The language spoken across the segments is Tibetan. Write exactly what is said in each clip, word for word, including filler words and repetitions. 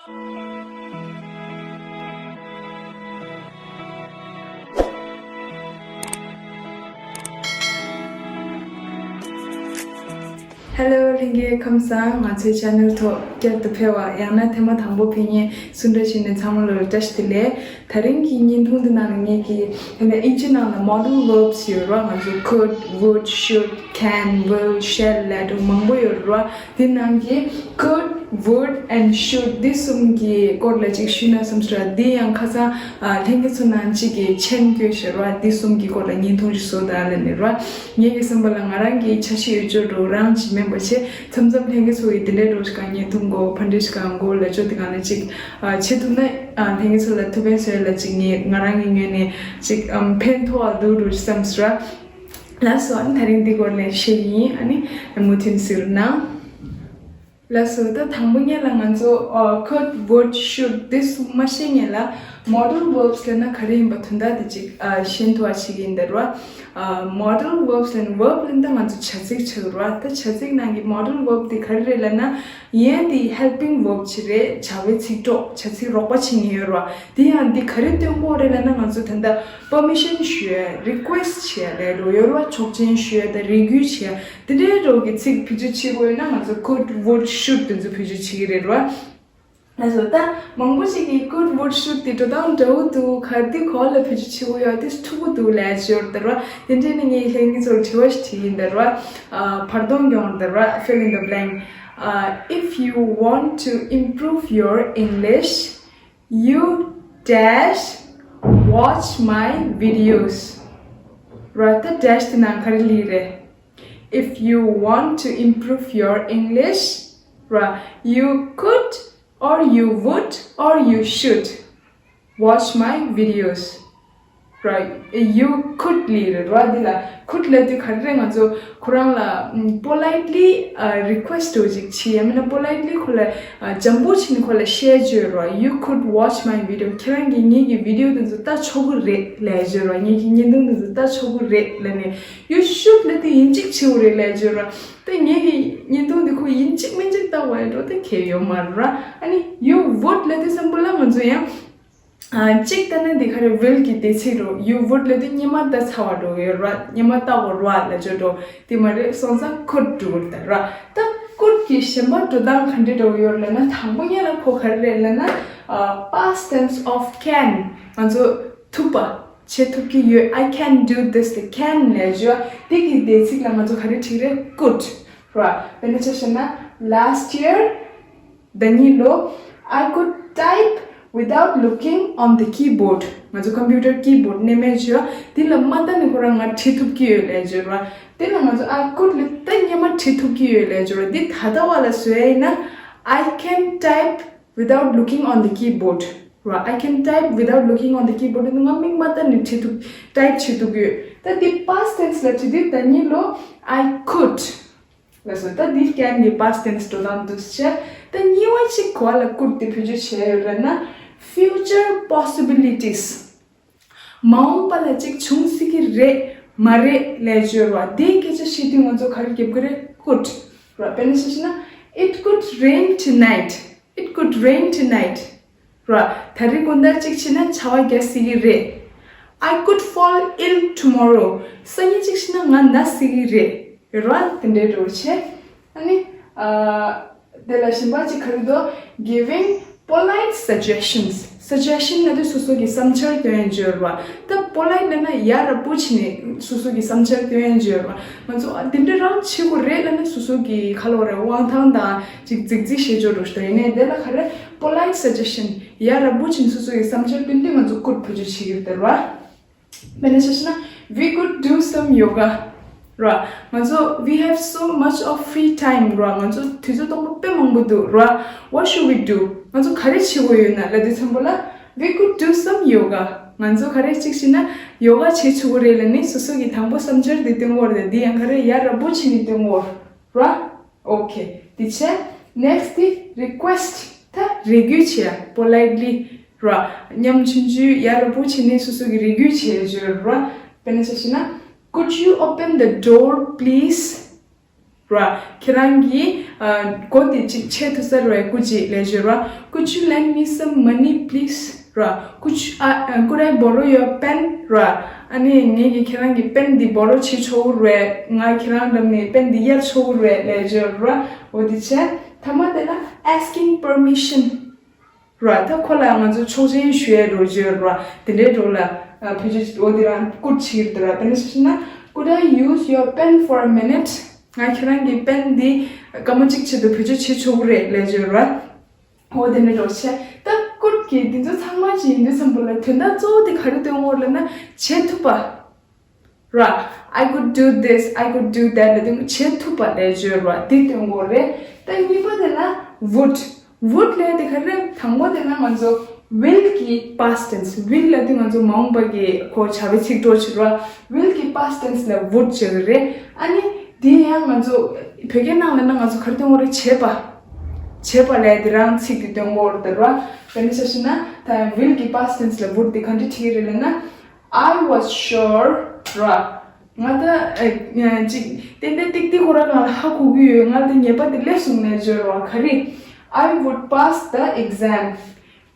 Hello ལྷན་རྒྱས་ཁམས་བཟང་། ང་ཚོའི་ཆེ་ནལ་ཐོག་བསྐྱར་དུ་ཕེབས་པ་ཡང་ན་ཐེངས་མ་དང་པོ་ཕེབས་མཁན་སུ་འདྲ་ཞིག་ནས་ཚང་མ་ལ་བཀྲ་ཤིས་བདེ་ལེགས། དེ་རིང་གི་བརྙན་ཐུང་འདི་ནང་ལ་ངས་ཀྱིས་དེ་ནས་ཨིན་ཇི་ནང་ལ་modal verbs ཡོད་ར། ང་ཚོ་could, would, should, can, will, shall ལབ་འདྲ་མང་པོ་ཡོད་ར། དེ་ནང་གི་could, would and should འདི་གསུམ་གྱི་སྐོར་ལ་ཅིག་ཞུས་ན་བསམ་སོང་ར། འདི་ཡང་ཁ་སང་ཨ་ལྷན་རྒྱས་ཚོ་ནང་གཅིག་གིས་མཆན་བཀོད་བཞག་ར། འདི་གསུམ་གྱི་སྐོར་ལ་བརྙན་ཐུང་ཞིག་བཟོ་དང་ལབ་ནས་ར། ངས་ཀྱི་བསམ་པ་ལ་ང་རང་གི་འཆར་གཞི་ཡོད་ཅོག་འགྲོ་རང་ཅིག་མིན་པ་བྱས། མཚམས་མཚམས་ལྷན་རྒྱས་ཚོ་ཡི་དེ་འདྲའི་འགྲོ་ཞིག་ག་བརྙན་ཐུང་གོ་ཕན་འབྲས་ཞིག་གང་གོ་ལ་ཅོ་དེ་གང་ལ་ཅིག་ཨ་བྱེད་ཐུབ་ན་ཨ་ལྷན་རྒྱས་ཚོ་ལ་ཐུགས་ཕན་གསོས་ལ་ཅིག་ངས་ང་རང་གི་ངོས་ནས་ཅིག་ཨམ་ཕན་ཐོགས་འདུག་འགྲོ་ཞིག་བསམ་སོང་ར། ལགས་སོ། ཨ་ནི་དེ་རིང་འདི་སྐོར་ལ་བཤད་ཡིན། ཨ་ནི་མུ་མཐུད་ཟེར་ན། ལགས་སོ། ད་དང་པོ་ཉིད་ལ་ང་ཚོ་ཨ་could, would, should འདི་གསུམ་མ་ཤེས་ཉིད་ལ་modal verbs ལབ་ན་ག་རེ་ཡིན་པ་དོན་དག་དེ་ཅིག་ཨ་ཤེས་ཐུབ་པ་ཞིག་ཡིན་ད་ར། ཨ་modal verbs ལབ་ན་verb ལབ་ན་ད་ང་ཚོ་བྱ་ཚིག་ཆགས་ར། ད་བྱ་ཚིག་ནང་གི་modal verb དེ་ག་རེ་རེད་ལབ་ན། ཡན་དེ་helping verb ཅིག་རེད། བྱ་བའི་ཚིག་གྲོགས། བྱ་ཚིག་རོགས་པ་བྱེད་མཁན་ཡོད་ར། དེ་ཡང་འདི་ག་རེ་སྟོན་གྱི་ཡོད་རེད་ལབ་ན། ང་ཚོ་ད་ལྟ་permission ཞུ་ཡ། request བྱེད་ཡ་ལབ་འགྲོ་ཡོད་ར། ཆོག་མཆན་ཞུ་ཡ་དང་རེ་སྐུལ་བྱེད་ཡ། དེ་འདྲའི་རོགས་ཀྱི་ཚིག་བེད་སྤྱོད་བྱེད་དགོས་ན་ང་ཚོ་could, would, should དེ་ཚོ་བེད་སྤྱོད་བྱེད་ཀྱི་རེད་ར། ལགས་སོ། ད་མང་པོ་ཞིག་གིས་could, would, should དེ་འགྲོ་སྟངས་འདྲ་བོ་འདུག་ག་དེ་ག་ལ་བེད་སྤྱོད་བྱེད་དགོས་ཡོད་དེ་འཁྲུག་པོ་འདུག་ལབ་ཡ་ཅིག་ཡོད་རེད་ད་ར། དེ་འདྲ་ནི་ངས་ལྷན་རྒྱས་ཚོར་དྲི་བ་ཞིག་དྲིས་ཡིན་ད་ར། ཨ་བར་སྟོང་ཡོང་ད་ར། Fill in the blank. Uh, if you want to improve your English, you dash watch my videos. ར། ད་dash དེ་ནང་ག་རེ་ལི་རེད། If you want to improve your English, ར། You could or you would or you should watch my videos. Right. You could ལི་རེད་ར། འདི་ལ་could ལབ་དུས་ག་རེ་རེད། ང་ཚོ་ཁོ་རང་ལ་politely request འདྲ་ཅིག་བྱེད་ཡ་མིན་ན་politely ཁོ་ལ་འཇམ་པོ་བྱས་ནས་ཁོ་ལ་བཤད་རྒྱུ་ར། You could watch my video. ཁྱེད་རང་གིས་ངེད་ཀྱི་video དེ་ཚོ་ལྟ་ཆོག་གི་རེད་ལབ་རྒྱུ་ར། ངེད་ཀྱི་བརྙན་ཐུང་དེ་ཚོ་ལྟ་ཆོག་གི་རེད་ལབ་ནས། You should ལབ་དུས་ཡིན་གཅིག་བྱེད་དགོས་རེད་ལབ་རྒྱུ་ར། ད་ངེད་ཀྱི་བརྙན་ཐུང་འདི་ཁོ་ཡིན་གཅིག་མིན་གཅིག་ལྟ་བ་ཡིན་འགྲོ་ད་གལ་ཡོད་མ་རེད་ར། ཨ་ནི་you would ལབ་དུས་བསམ་པ་ལ་ང་ཚོ་ཡང་ཨ་གཅིག་ལྟ་ན་འདི་ག་རེ་will གི་འདས་ཚིག་རོ། You would ལབ་དུས་སྔོན་མ་ལྟ་ཚར་བ་འགྲོ་ཡོད་ར། སྔོན་མ་ལྟ་དགོས་ར་ལབ་རྒྱུ་འགྲོ་དེ་མ་རེད། སོང་ཙང་could འགྲོ་གི་རེད་ད་ར། ད་could གི་གཞན་པ་འགྲོ་སྟངས་ག་འདྲ་འགྲོ་གི་ཡོད་ལབ་ན། དང་པོ་ཉིད་ལ་ཁོ་ག་རེ་རེད་ལབ་ན། ཨ་past tense of can ང་ཚོ་ཐུབ་པ། བྱེད་ཐུབ་ཀྱི་ཡོད། I can do this དེ་can ལབ་རྒྱུ་དེ་གི་འདས་ཚིག་ལ་ང་ཚོ་ག་རེ་བྲིས་རེད། could ར། དཔེར་ན་ཆ་བཞག་ན་last year ཟླ་གཉིས་ལོ། I could type without looking on the keyboard. ང་ཚོ་computer keyboard ནས་མེད་རྒྱུ་དེ་ལ་མ་ལྟ་ནས་ཁོ་རང་ང་བྲིས་ཐུབ་ཀྱི་ཡོད་ལབ་རྒྱུ་ར། དེ་ལ་ང་ཚོ་I could ལ་ད་སྔོན་མ་བྲིས་ཐུབ་ཀྱི་ཡོད་ལབ་རྒྱུ་ར། འདི་ད་ལྟ་བ་ལ་བཟོ་ཡ་ཡིན་ན། I can type without looking on the keyboard ར། I can type without looking on the keyboard ང་མིག་མ་ལྟ་ནས་བྲིས་ཐུབ། type བྱེད་ཐུབ་ཀྱི་ཡོད། ད་འདི་past tense ལ་བྲིས་དུས་ཟླ་གཉིས་ལོ། I could ལགས་སོ། ད་འདི་can གི་past tense འགྲོ་སྟངས་འདུག་སེ། ད་གཉིས་པ་གཅིག་གོ་ལ་could དེ་བེད་སྤྱོད་བྱས་ཡོད་རེད་ན། future possibilities མ་འོངས་པ་ལ་གཅིག་བྱུང་སྲིད་ཀྱི་རེད་མ་རེད་ལབ་རྒྱུ་ར། དེའི་སྐད་ཆ་བཤད་དུས་ང་ཚོ་ག་རེ་རྒྱབ་ཀྱི་རེད། could ར། དཔེར་ན་ཆ་བཞག་ན། It could rain tonight. It could rain tonight ར། ད་རེས་དགོང་དག་གཅིག་བྱས་ན་ཆར་པ་རྒྱག་སྲིད་ཀྱི་རེད། I could fall ill tomorrow. སང་ཉིན་གཅིག་བྱས་ན་ང་ན་སྲིད་ཀྱི་རེད་ར། དེ་འདྲའི་འགྲོ་བྱས། ཨ་ནི་ཨ་དེ་ལ་གཞན་པ་གཅིག་ག་རེ་འདུག giving polite suggestions. suggestion ལབ་དུས་སོ་སོ་གི་བསམ་འཆར་སྟོན་ཡ་ཅིག་ཡོད་ར། ད་polite ལབ་ན་ཡ་རབས་པོ་བྱས་ནས་སོ་སོ་གི་བསམ་འཆར་སྟོན་ཡ་ཅིག་ཡོད་ར། ང་ཚོ་ཨ་དེ་འདྲ་རང་བྱེད་དགོས་རེད་ལབ་ན་སོ་སོ་གི་ཁ་ལོ་རེ་དབང་ཐང་དང་ཅིག་རྫིག་རྫིག་བྱེད་ཆོག་འགྲོ་ཞིག་ད། ཡིན་ནའི་དེ་ལ་ག་རེ་polite suggestion ཡ་རབས་པོ་བྱས་ནས་སོ་སོ་གི་བསམ་འཆར་སྟོན་དུས་ང་ཚོ་could བེད་སྤྱོད་བྱེད་ཀྱི་རེད་ད་ར། དཔེར་ན་ཆ་བཞག་ན། We could do some yoga ར། ང་ཚོ་we have so much of free time ར། ང་ཚོ་དུས་ཚོད་སྟོང་པ་དཔེ་མང་པོ་འདུག་ར། What should we do? ང་ཚོ་ག་རེ་བྱེད་དགོས་ཡོད་ན་ལབ་དུས་ཙམ་པ་ལ། We could do some yoga. ང་ཚོ་ག་རེ་གཅིག་བྱས་ན་ཡོ་ག་བྱེད་ཆོག་གི་རེད་ལབ་ནས་སོ་སོ་གི་དང་པོ་བསམ་འཆར་དེ་སྟོན་གྱི་ཡོད་རེད། འདི་ཡང་ག་རེ་ཡ་རབས་པོ་བྱས་ནས་སྟོན་གྱི་ཡོད་ར། Okay དེ་བྱས། Next དེ་request ད་རེ་སྐུལ་བྱེད་ཡ། politely ར། ཉམ་ཆུང་ཆུང་ཡ་རབས་པོ་བྱས་ནས་སོ་སོ་གི་རེ་སྐུལ་བྱེད་ཡ་ཅིག་ཡོད་ར། དཔེར་ན་ཆ་བཞག་ན། Could you open the door please? ར། ཁྱེད་རང་གིས་ ཨ་གོ་དེ་ཅིག་ཆད་ཐུབ་ས་རེད་བ། སྐུ་མཁྱེན་ལབ་ཡ་ཅིག་ཡོད་རེད་བ། Could you lend me some money, please? ར། Could you, uh, uh, could I borrow your pen? ར། ཨ་ནི་ངས་ཀྱིས་ཁྱེད་རང་གི་པེན་འདི་བོ་རོ་བྱེད་ཆོག་གི་རེད། ང་ཁྱེད་རང་འགྲམ་ནས་པེན་འདི་གཡར་ཆོག་གི་རེད་ལབ་ཡ་ཅིག་ཡོད་རེད་བ། འོ་དེ་བྱས། ཐ་མ་དེ་ལ་asking permission. ར། ད་ཁོ་ལ་ང་ཚོ་ཆོག་མཆན་ཞུ་ཡ་འདྲ་ཅིག་ཡོད་རེད་བ། དེ་འདྲའི་འདྲ་ལ་ཨ་བེད་སྤྱོད་འོ་དེ་རང་སྐུ་མཁྱེན་ཟེར་དུས་ར། དེ་ནས་ཞུས་ན། Could I use your pen for a minute? ང་ཁྱེད་རང་གི་པེན་འདི་སྐར་མ་གཅིག་ཆེད་དུ་བེད་སྤྱོད་བྱེད་ཆོག་གི་རེད་ལབ་ཡ་ཅིག་ཡོད་རེད་བ། འོ་དེ་འདྲ་འདྲ་བྱས། ད་སྐུ་མཁྱེན་འདི་ཚོ་ཚང་མ་ཅིག་ཡིན་དུས་ཙམ་པ་ལ་དོན་དག་གཙོ་བོ་དེ་ག་རེ་སྟོན་གྱི་ཡོད་ལབ་ན། བྱེད་ཐུབ་པ། ར། I could do this, I could do that ལབ་དུས་བྱེད་ཐུབ་པ་ལབ་ཡ་ཅིག་ཡོད་རེད་བ། དེ་སྟོན་གྱི་ཡོད་རེད། ད་གཉིས་པ་དེ་ལ་would. Would ལབ་ཡ་དེ་ག་རེ། དང་པོ་དེ་ལ་ང་ཚོ་will གི་past tense. Will ལབ་དུས་ང་ཚོ་མ་འོངས་པ་གི་ཁོ་བྱ་བའི་ཚིག་འདྲ་ཅིག་ཡོད་རེད་བ། Will གི་past tense ལ་would ཟེར་གྱི་རེད། ཨ་ནི་དེ་ཡང་ང་ཚོ་བོད་སྐད་ནང་ལ་ན་ང་ཚོ་ག་རེ་སྟོན་གྱི་ཡོད་རེད། བྱས་པ། བྱས་པ་ལབ་ཡ་དེ་རང་ཚིག་དེ་སྟོན་གྱི་ཡོད་རེད་བ། དཔེར་ན་ཆ་བཞག་ན་ད་will གི་past tense ལ་would དེ་ག་འདྲ་བྲིས་ཀྱི་རེད་ལབ་ན། I was sure. ར། ང་ད་ཨ་ཅིག་ཏན་ཏན་ཏིག་ཏིག་ཁོ་རང་ང་ལ་ཧ་གོ་གི་ཡོད། ང་ད་ངེས་པ་དེ་སླེབས་སོང་ལབ་ཡ་ཅིག་ཡོད་རེད་བ། ག་རེ། I would pass the exam.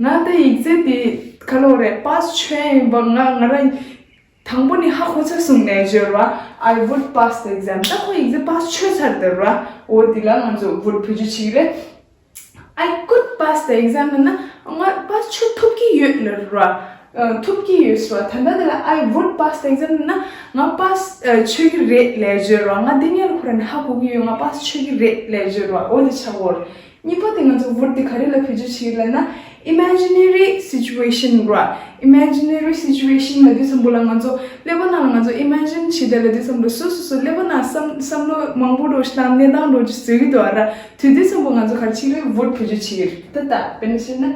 ང་ད་ཡིག་ཚད་དེ་ག་ལབ་དགོས་རེད། པཱ་སི་ཆོད་ཡིན་པ་ང་ང་རང་དང་པོ་ནས་ཧ་གོ་ཚར་སོང་ལབ་ཡ་ཅིག་ཡོད་རེད་བ། I would pass the exam. ད་ཁོ་ཡིག་ཚད་པཱ་སི་ཆོད་ཚར་དེ་རེད་བ། འོ་དེ་ལ་ང་ཚོ་would བེད་སྤྱོད་བྱེད་ཀྱི་རེད། I could pass the exam ལབ་ན་ང་པཱ་སི་ཆོད་ཐུབ་ཀྱི་ཡོད་ལབ་ར། ཨ་ཐུབ་ཀྱི་ཡོད་ཟེར་བ། ད་ལྟ་དེ་ལ་I would pass the exam ལབ་ན་ང་པཱ་སི་ཨ་ཆོད་ཀྱི་རེད་ལབ་ཡ་ཅིག་ཡོད་ར། ང་འདི་སྔོན་ལ་ཁོ་རང་ནས་ཧ་གོ་གི་ཡོད། ང་པཱ་སི་ཆོད་ཀྱི་རེད་ལབ་ཡ་ཅིག་ཡོད་ར། འོ་དེ་ཆགས་ཡོད་རེད། གཉིས་པ་དེ་ང་ཚོ་would དེ་ག་རེ་ལ་བེད་སྤྱོད་བྱེད་ཀྱི་ལབ་ན། Imaginary situation ར། Imaginary situation ལབ་དུས་ཙམ་པ་ལ་ང་ཚོ་ཀླད་པ་ནང་ལ་ང་ཚོ་imagine བྱེད་བསྡད་ལབ་དུས་ཙམ་པ་ལ་སོ་སོ་སོ་ཀླད་པ་ནང་བསམ་བསམ་བློ་མང་པོ་འདྲ་ཞིག་དང་གནས་སྟངས་འདྲ་ཅིག་བཟོ་གི་འདུག་ཨ་ར། དེ་དུས་ཙམ་པ་ང་ཚོ་ག་རེ་བྱེད་ཀྱི་རེད། would བེད་སྤྱོད་བྱེད་ཀྱི་རེད། ད་ལྟ་དཔེར་ན་བཤད་ན།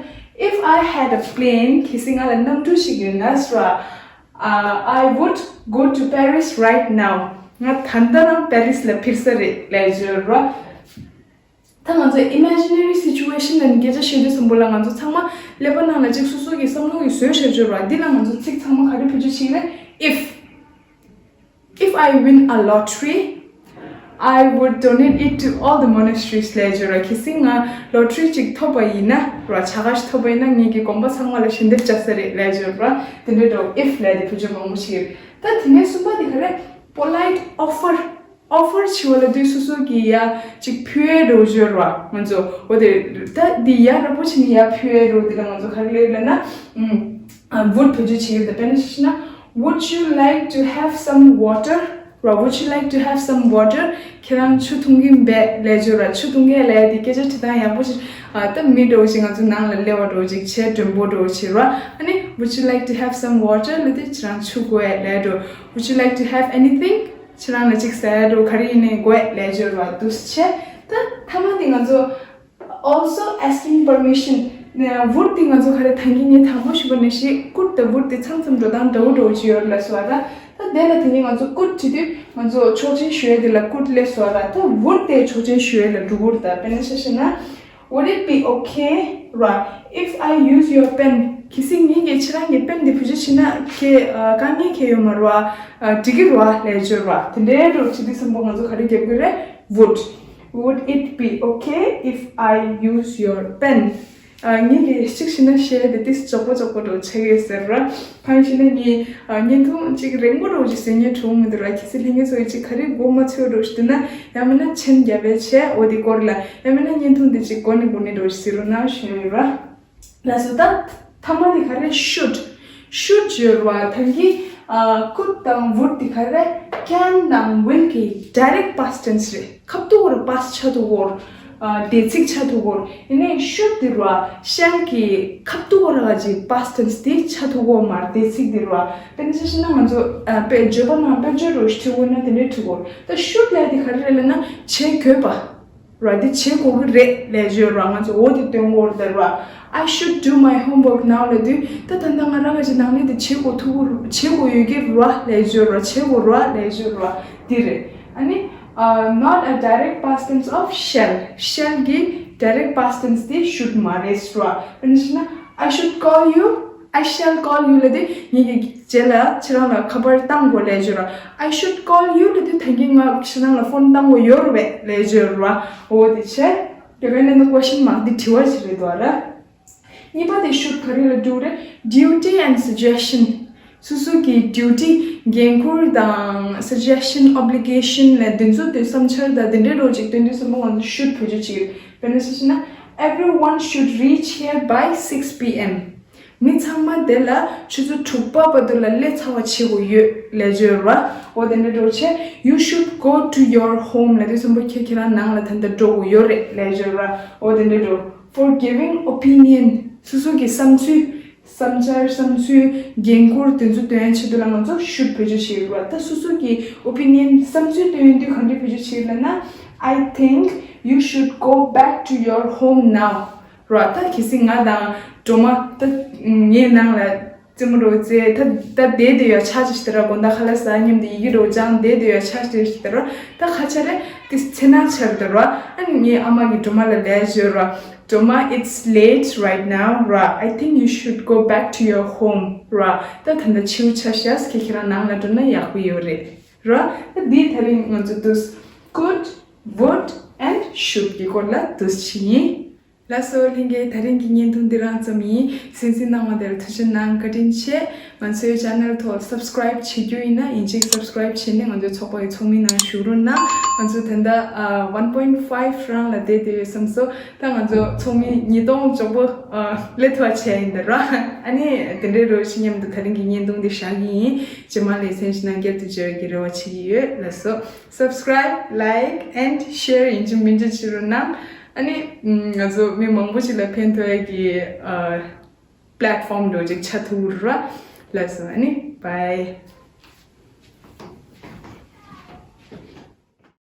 If I had a plane, གལ་སྲིད་ང་ལ་གནམ་གྲུ་ཞིག་ཡོད་ན་ཟེར་བ། Uh, I would go to Paris right now. ང་ད་ལྟ་རང་པེ་རི་སི་ལ་འཕུར་ས་རེད་ལབ་ཡ་ཅིག་ཡོད་ར། ད་ང་ཚོ་imaginary situation ལ་སྐད་ཆ་བཤད་དུས་ཙམ་པ་ལ་ང་ཚོ་ཚང་མ་ཀླད་པ་ནང་ལ་ཅིག་སོ་སོ་གི་བསམ་བློ་གི་བཟོས་བཞག་ཡོད་ར། འདི་ལ་ང་ཚོ་ཚིག་ཚང་མ་ག་རེ་བེད་སྤྱོད་བྱེད་ཀྱི་རེད། If If I win a lottery, I would donate it to all the monasteries ལབ་ཡ་ཅིག་ཡོད་ར། གལ་སྲིད་ང་ལོ་ཊ་རི་ཅིག་ཐོབ་པ་ཡིན་ན་ར། བྱ་དགའ་ཞིག་ཐོབ་པ་ཡིན་ན་ངེད་ཀྱི་དགོན་པ་ཚང་མ་ལ་ཞལ་འདེབས་བྱ་ས་རེད་ལབ་ཡ་ཅིག་ཡོད་ར། དེ་འདྲའི་འདྲ་བོ་if ལབ་ཡ་དེ་བེད་སྤྱོད་མང་པོ་བྱེད་ཀྱི་རེད། ད་དེ་ནས་གསུམ་པ་དེ་ག་རེ། Polite offer. Offer བྱེད་པ་ལབ་དུས་སོ་སོ་གི་ཡ་ཅིག་ཕུལ་ཡ་འདྲ་བོ་ཅིག་ཡོད་ར། ང་ཚོ་འོ་དེ་ད་འདི་ཡ་ར་པོ་བྱས་ནས་ཡ་ཕུལ་ཡ་འདྲ་བོ་དེ་ལ་ང་ཚོ་ག་རེ་ལབ་ན། ཨ་would བེད་སྤྱོད་བྱེད་ཀྱི་རེད། དཔེར་ན་བཤད་ན། Would you like to have some water? ར། Would you like to have some water? ཁྱེད་རང་ཆུ་འཐུང་གི་ཡིན་པས་ལབ་ཡ་ཅིག་ཡོད་ར། ཆུ་འཐུང་གི་ལབ་ཡ་དེ་སྐད་ཆ་དྲི་སྟངས་ཡག་པོ་ཅིག་ཨ་ད་མི་འདྲ་བོ་ཅིག་ང་ཚོ་ནང་ལ་སླེབས་པ་འདྲ་བོ་ཅིག་བྱས་མགྲོན་པོ་འདྲ་བོ་ཅིག་ར། ཨ་ནི་Would you like to have some water? ལབ་དུས་ཁྱེད་རང་ཆུ་དགོས་ཡ་ལབ་ཡ་འདྲ་བོ། Would you like to have anything? ཁྱེད་རང་ལ་ཅིག་ཟ་ཡ་འདྲ་བོ་ག་རེ་ཡིན་ནའི་དགོས་ཡ་ལབ་ཡ་ཅིག་ཡོད་ར། འདུག་སེ་བྱས། ད་ཐ་མ་དེ་ང་ཚོ་also asking permission. ན་would དེ་ང་ཚོ་ག་རེ་ད་གིན་ངས་དང་པོ་ཞུས་པ་ནང་བཞིན་could དང་would དེ་མཚམས་མཚམས་འགྲོ་སྟངས་འདྲ་བོ་འདྲ་བོ་ཅིག་ཡོད་རེད་ལབ་སོང་བ་ར། ད་དེ་ལ་དེ་ནས་ང་ཚོ་could བྱེད་དུས་ང་ཚོ་ཆོག་མཆན་ཞུ་ཡ་དེ་ལ་could སླེབས་སོང་བ་ར། ད་would དེ་ཆོག་མཆན་ཞུ་ཡ་ལ་འགྲོ་གི་རེད། ད་དཔེར་ན་ཆ་བཞག་ན། Would it be okay, ར། If I use your pen? གལ་སྲིད་ངས་ཀྱིས་ཁྱེད་རང་གི་པེན་དེ་བེད་སྤྱོད་བྱས་ན་ཁྱེད་ཨ་དཀའ་ངལ་གང་ཡང་ཡོད་མ་རེད་བ། ཨ་འགྲིག་གི་རེད་བ་ལབ་ཡ་ཅིག་ཡོད་རེད་བ། དེ་འདྲའི་འདྲ་བོ་བྱེད་དུས་ཙམ་པ་ང་ཚོ་ག་རེ་རྒྱབ་དགོས་རེད། Would. Would it be okay if I use your pen? ཨ་ངས་ཀྱིས་གཅིག་བྱས་ན་བཤད་ཡ་དེ་ཏོག་ཙམ་ལྕོགས་པོ་ལྕོགས་པོ་འདྲ་བོ་ཆགས་ཀྱི་ཡོད་ཟེར་ར། གང་ཡིན་ཞེ་ན་ངས་ཨ་བརྙན་ཐུང་གཅིག་རིང་པོ་འདྲ་བོ་ཅིག་བཟོ་སྙིང་བྲོ་གི་མི་འདུག་ར། གལ་སྲིད་ལྷན་རྒྱས་ཚོ་གིས་ཅིག་ག་རེ་མགོ་མ་ཚོས་འདྲ་བོ་ཞིག་འདུག་ན། ཡང་མིན་ན་མཆན་རྒྱབ་པ་བྱས། འོ་དེ་སྐོར་ལ། ཡང་མིན་ན་བརྙན་ཐུང་དེ་ཅིག་མགོ་ནས་མགོ་ནས་འདྲ་བོ་ཞིག་གཟིགས་རོགས་གནང་ཞུ་ཡ་ཡིན་ར། ལགས་སོ། ད་ཐ་མ་དེ་ག་རེ། should. Should ཡོད་རེད་བ། ད་གིན་ཨ་could དང་would དེ་ག་རེ། can དང་will གི་direct past tense རེད། ཁ་ཐུག་པར་past ཆགས་ཐུབ་ཀྱི་ཡོད་རེད། ཨ་འདས་ཚིག་ཆགས་ཐུབ་ཀྱི་ཡོད་རེད། ཡིན་ནའི་should དེ་རེད་བ། shall གི་ཁ་ཐུག་པར་ག་ཅིག་past tense དེ་ཆགས་ཐུབ་ཀྱི་ཡོད་མ་རེད། འདས་ཚིག་དེ་རེད་བ། དཔེར་ན་ཆ་བཞག་ན་ང་ཚོ་ཨ་དཔེ་བརྗོད་པ་ནང་དཔེར་བརྗོད་འདྲ་བོ་ཞིག་བྲིས་དགོས་ན་དེ་འདྲའི་བྲིས་དགོས་རེད། ད་should ལབ་ཡ་དེ་ག་རེ་རེད་ལབ་ན་བྱེད་དགོས་པ། ར། འདི་བྱེད་དགོས་ཀྱི་རེད་ལབ་ཡ་ཅིག་ཡོད་ར། ང་ཚོ་འོ་དེ་སྟོན་དགོས་རེད་ར། I should do my homework now ལབ་དུས་ད་ད་ལྟ་ང་རང་གི་ནང་ལས་དེ་བྱེད་དགོས་ཐུག་གི་བྱེད་དགོས་ཡོད་ཀྱི་རེད་བ་ལབ་ཡ་ཅིག་ཡོད་ར། བྱེད་དགོས་རེད་བ་ལབ་ཡ་ཅིག་ཡོད་ར། འདི་རེད། ཨ་ནི་ཨ་not a direct past tense of shall. Shall གི་direct past tense དེ་should མ་རེད་ར། དཔེར་ན་བཤད་ན། I should call you I shall call you ལབ་དུས་ངེད་ཀྱིས་རྗེས་ལ་ཁྱེད་རང་ལ་ཁ་པར་བཏང་དགོས་ལབ་བརྗོད་ར། I should call you ལབ་དུས་ད་གིན་ང་ཁྱེད་རང་ལ་ཕོན་བཏང་དགོས་ཡོད་རེད་པས་ལབ་བརྗོད་ར། འོ་དེ་བྱས། དེ་བས་ན་ནི་ཀོ་ཤིན་མཱག་འདི་དྲི་བ་ཞིག་རེད་འདུག་ར། གཉིས་པ་དེ་should ག་རེ་ལ་འགྲོ་རེད། Duty and suggestion། སོ་སོ་གི་duty འགན་ཁུར་དང་suggestion obligation ལ་འདི་ཚོ་དེ་བསམ་འཆར་དང་དེ་འདྲའི་རོ་ཅིག་སྟོན་དུས་སམ་པོ་ང་ཚོ་should བེད་སྤྱོད་བྱེད་ཀྱི་རེད། དཔེར་ན་ཞུས་ན། Everyone should reach here by six p.m. མི་ཚང་མ་དེ་ལ་ཆུ་ཚོད་དྲུག་པ་བར་དུ་ལ་སླེབས་ཚར་བ་བྱེད་དགོས་ཡོད་ལབ་བརྗོད་ར། འོ་དེ་འདྲ་འགྲོ་བྱས། You should go to your home ལབ་དུས་སམ་པོ་ཁྱེད་ཁྱེད་རང་ནང་ལ་ད་ལྟ་འགྲོ་དགོས་ཡོད་རེད་ལབ་བརྗོད་ར། འོ་དེ་འདྲ་འགྲོ། For giving opinion སོ་སོ་གི་བསམ་ཚུལ། བསམ་འཆར་བསམ་ཚུལ། འགན་ཁུར་དེ་ཚོ་སྟོན་ཆེད་དུ་ལ་ང་ཚོ་should བེད་སྤྱོད་བྱེད་དགོས་ར། ད་སོ་སོ་གི་opinion བསམ་ཚུལ་སྟོན་དུས་ག་འདྲ་བེད་སྤྱོད་བྱེད་ལབ་ན། I think you should go back to your home now ར། ད་གལ་སྲིད་ང་དང་སྒྲོལ་མ་ད་ངའི་ནང་ལ་རྩེད་མོ་རོ་རྩེ་ད་ད་བསྡད་བསྡད་ཡོད་ཆ་ཅིག་ཞིག་དེ་ར། དགོང་དག་ཁ་ལག་ཟ་མཉམ་དུ་ཡི་གེ་རོ་སྦྱང་བསྡད་བསྡད་ཡོད་ཆ་ཅིག་ཞིག་དེ་ར། ད་ཁ་ཆ་རེ་དེ་ཚེ་ན་ཆར་དེ་ར། ཨ་ནི་ངའི་ཨ་མ་གི་སྒྲོལ་མ་ལ་ལབ་བརྗོད་ར། སྒྲོལ་མ། It's late right now ར། I think you should go back to your home ར། ད་ད་ལྟ་ཕྱི་ཆ་ཤས་ཁྱེད་ཁྱེད་རང་ནང་ལ་འགྲོ་ན་ཡག་པོ་ཡོད་རེད་ར། ད་འདི་ད་རིང་ང་ཚོ་དུས་could, would and should གི་སྐོར་ལ་དུས་ཆི་ཡིན། ལགས་སོ་ལྷན་རྒྱས། ད་རིང་གི་བརྙན་ཐུང་འདི་རང་ཙམ་ཡིན། གསན་གཟིགས་གནང་བ་དེར་ཐུགས་རྗེ་གནང་། བཀའ་དྲིན་ཆེ། ང་ཚོའི་channel ཐོག་subscribe བྱེད་རྒྱུ་ཡིན་ན་ཡིན་གཅིག་subscribe བྱས་ནས་ང་ཚོའི་ཚོགས་པ་ཡི་ཚོགས་མི་ནང་ཞུགས་རོགས་གནང་། ང་ཚོ་ད་ལྟ་ཨ་one point five རང་ལ་བསྡད་བསྡད་ཡོད་བསམ་སོང་། ད་ང་ཚོ་ཚོགས་མི་ཉིས་སྟོང་མགྱོགས་པོ་ཨ་སླེབས་ཐུབ་པ་བྱས་ཡིན་ད་ར། ཨ་ནི་དེ་འདྲའི་རོགས་ཤིག་མཉམ་དུ་ད་རིང་གི་བརྙན་ཐུང་འདི་བཞག་གི་ཡིན། རྗེས་མ་ལ་གསན་གཟིགས་གནང་བསྐྱར་དུ་མཇལ་བའི་རེ་བ་བྱེད་ཀྱི་ཡོད། ལགས་སོ། Subscribe, like and share ཡིན་གཅིག་མིན་གཅིག་བྱེད་རོགས་གནང་། ཨ་ནི་ང་ཚོ་མི་མང་པོ་ཞིག་ལ་ཕན་ཐོགས་ཡ་གི་ཨ་platform འདྲ་ཅིག་ཆགས་ཐུབ་ར། ལགས་སོ། ཨ་ནི་bye.